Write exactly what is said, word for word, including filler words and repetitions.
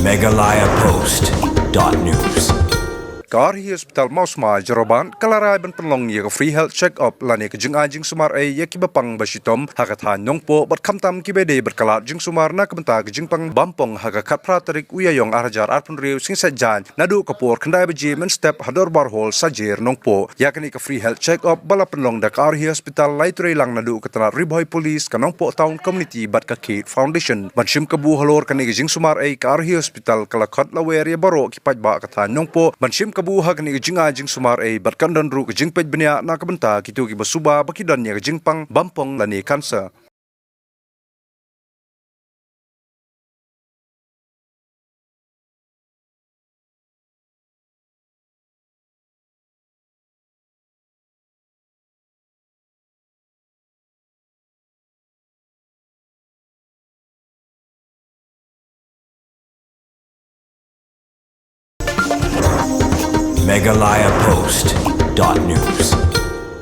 Meghalaya Post dot news. Ka Arhi Hospital Mawsma Jorabat ka la rai ban pynlong ïa ka free health check up lane ka jingai jingsumar ei ïa kiba pang ba shitom ha ka thaiñ Nongpoh bad khamtam kiba dei bad ka lad jingsumar na ka bynta ka jingpang bam pong ha ka khatphra tarik u Ïaïong arhajar arphew hynriew, sngi Saitjaiñ, naduh ka por khyndai baje mynstep ha Dorbar Hall, Sajer, Nongpoh. Ïa kane ka free health check up ba la pynlong da ka Arhi Hospital la ïatrei lang naduh ka tnad Ri Bhoi Police, ka Nongpoh Town Community bad ka Kate Foundation. Ban shim kabu halor kane ka jingsumar ei, ka Arhi Hospital ka la khot lawer ïa baroh ki paidbah ka thaiñ Nongpoh ban shim kabu ha kane ka jingai jingsumar ei bad kan don ruh ka jingpeit bniah na ka bynta kito kiba suba ba ki don ïa ka jingpang bam pong lane cancer. Meghalaya Post dot news.